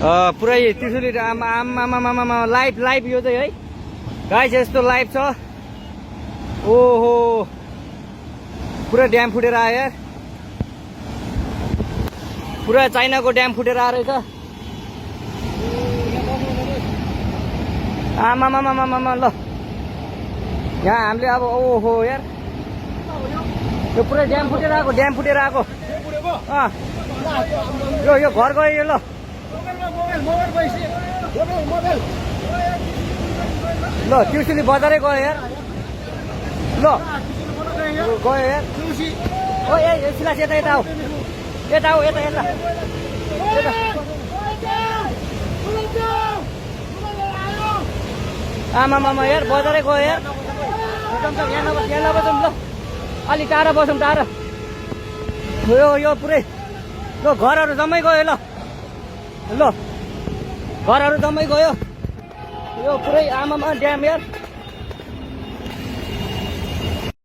पुरै त्रिशुली आमा live live यो चाहिँ है गाइस यस्तो लाइभ छ ओहो पुरा ड्याम फुटेर आयो यार पुरा चाइनाको ड्याम फुटेर आएर छ आमा ल यहाँ हामीले अब ओहो यार यो पुरै ड्याम फुटेर आएको यो घर गयो यो ल ल त्रिशुली बजारै गयो यार ल गयो यार ओ ए सिलास यता आऊ यता आमा यार बजारै गयो यार यहाँ नबसौँ ल अलि टाढा बसौँ टाढा यो पुरै ल घरहरू जम्मै गयो ल घरहरू जम्मै गयो यो पुरै आमामा ड्याम यार